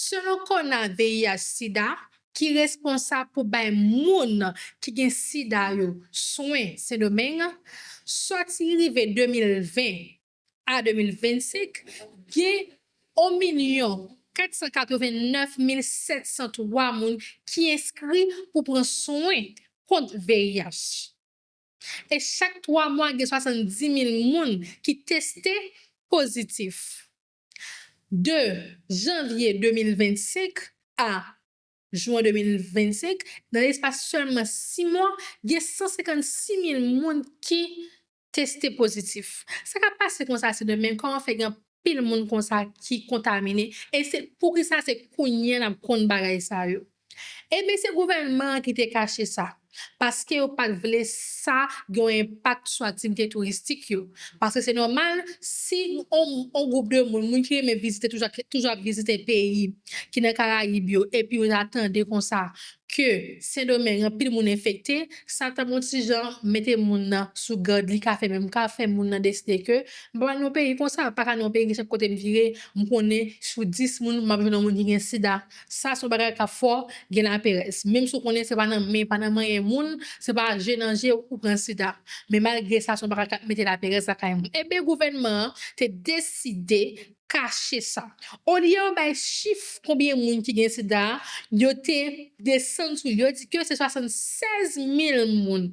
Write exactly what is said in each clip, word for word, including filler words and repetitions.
Selon Kona V I H sida, ki responsab pou bay moun ki gen sida yo swen Sendomeng, sòti rive de mil ven a de mil vennsenk, gen yon milyon kat san katreven nèf mil sèt san twa moun ki enskri pou pran swen kont V I H. E chak twa mwa, gen swasanndis mil moun ki teste pozitif. De janvye de mil vennsenk a jen de mil vennsenk, nan lespas sèlman sis mwa, gen san senkannsis mil moun ki teste pozitif. Sa k ap pase konsa, Sendomeng, kòman fè gen anpil moun konsa ki kontamine? E se poukisa se kounye a n ap konn bagay sa yo? Ebyen, se gouvènman an ki te kache sa, paske yo pa t vle sa gen yon enpak sou aktivite touristik yo. Paske se nòmal, si on, on gwoup de moun, moun ki renmen vizite, toujou, toujou ap vizite peyi ki nan Karayib yo, epi yo ta tande konsa ke Sendomeng, anpil moun enfekte, sa ta yon ti jan mete moun nan sou gad li, ka fè menm, ka fè moun nan deside ke m pa nan yon peyi konsa, pa ka nan yon peyi ki chak kote m vire, m konnen sou dis moun, m ap jwenn yon moun ki gen sida. Sa se yon bagay k ap fè w gen laperèz. Menm si w konnen se pa nan men, pa nan manyen moun, se pa je nan je ou pran sida. Men malgre sa, se yon bagay k ap mete laperèz lakay moun. Ebyen, gouvènman an te deside kache sa. Olye yo bay chif konbyen moun ki gen sida, yo te desann sou li, yo di ke se swasannsèz mil moun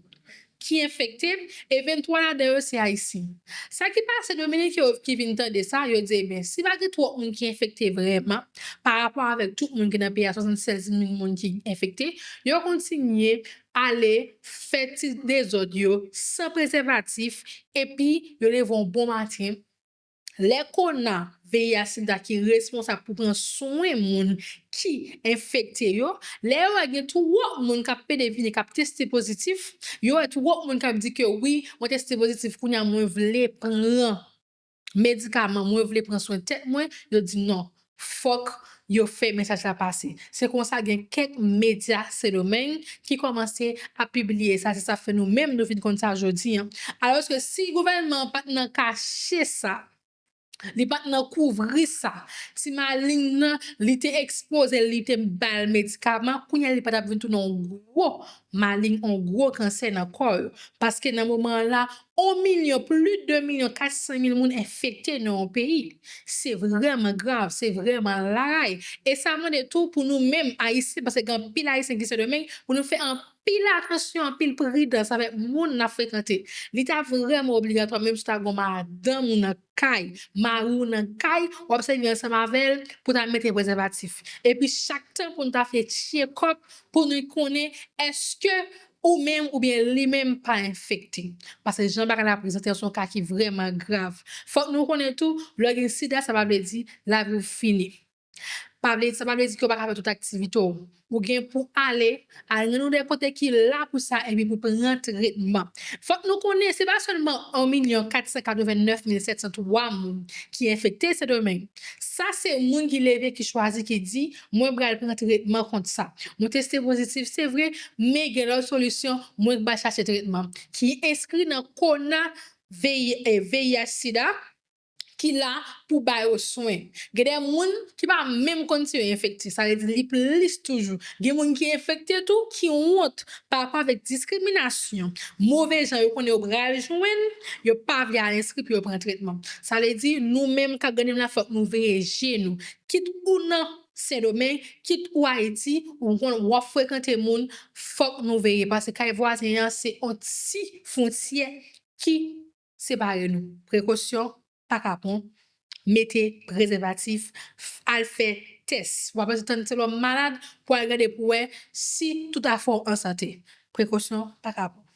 ki enfekte, e venntwa ladan yo se Ayisyen. Sa ki pase, Dominiken yo ki vin tande sa, yo di, ebyen, si pa gen twòp moun ki enfekte vrèman, pa rapò avèk tout moun ki nan peyi a, swasannsèz mil moun ki enfekte, yo kontinye ale fè ti dezòd yo san prezèvatif, epi yo leve yon bon maten, lè Kona V I H sida ki responsab pou pran swen moun ki enfekte yo, lè yo wè gen twòp moun k ap pede vini, k ap teste pozitif, yo wè twòp moun k ap di ke wi, mwen teste pozitif, kounye a mwen vle pran medikaman, mwen vle pran swen tèt mwen, yo di non, fòk yo fè mesaj la pase. Se konsa gen kèk medya Sendomeng ki kòmanse ap pibliye sa, se sa fè nou menm nou vin konn sa jodi a. Alòske si gouvènman an pa t nan kache sa, li pa t nan kouvri sa, ti maleng nan, li te ekspoze l, li te ba l medikaman, kounye a li pa t ap vin tounen yon gwo maleng, yon gwo kansè nan kò yo. Paske nan moman an la, yon milyon, plis de milyon kat san mil moun enfekte nan yon peyi. Se vrèman grav, se vrèman lagay. E sa mande tou pou nou menm Ayisyen, paske gen anpil Ayisyen ki Sendomeng, pou nou fè anpil atansyon, anpil pridans avèk moun n ap frekante. Li ta vrèman obligatwa, menm si w ta gen madanm ou nan kay, mari w nan kay, w ap sèvi ansanm avè l pou ta mete prezèvatif. Epi chak tan pou n ta fè tchekòp pou nou konnen èske ou menm oubyen li menm pa enfekte. Paske jan bagay la prezante an, se yon ka ki vrèman grav. Fòk nou konnen tou, lè w gen sida, sa pa vle di lavi w fini. Pa vle, sa pa vle di ke w pa ka fè tout aktivite w. Ou gen pou ale, al nan yon de kote ki la pou sa, epi pou pran tretman. Fòk nou konnen, se pa sèlman yon milyon kat san katreven nèf mil sèt san twa moun ki enfekte Sendomeng. Sa se moun ki leve, ki chwazi, ki di, mwen pral pran tretman kont sa. Mwen teste pozitif, se vre, men gen lòt solisyon, mwen pral chache tretman. Ki enskri nan Kona V I, eh, V I H sida, ki la pou ba yo swen. Gen de moun ki pa menm konn si yo enfekte, sa vle di li plis toujou. Gen moun ki enfekte tou, ki wont pa rapò avèk diskriminasyon, move jan yo konnen yo pral jwenn, yo pa vle al enskri pou yo pran tretman. Sa vle di, nou menm k ap gade m la, fòk nou veye je nou. Kit ou nan Sendomeng, kit ou Ayiti, ou konn w ap frekante moun, fòk nou veye. Paske kay vwazen an, se yon ti fwontyè ki separe nou. Prekosyon pa kapon, mete prezèvatif, f-, al fè tès. W ap tann se lè w malad pou al gade pou wè si toutafè w an sante. Prekosyon pa kapon.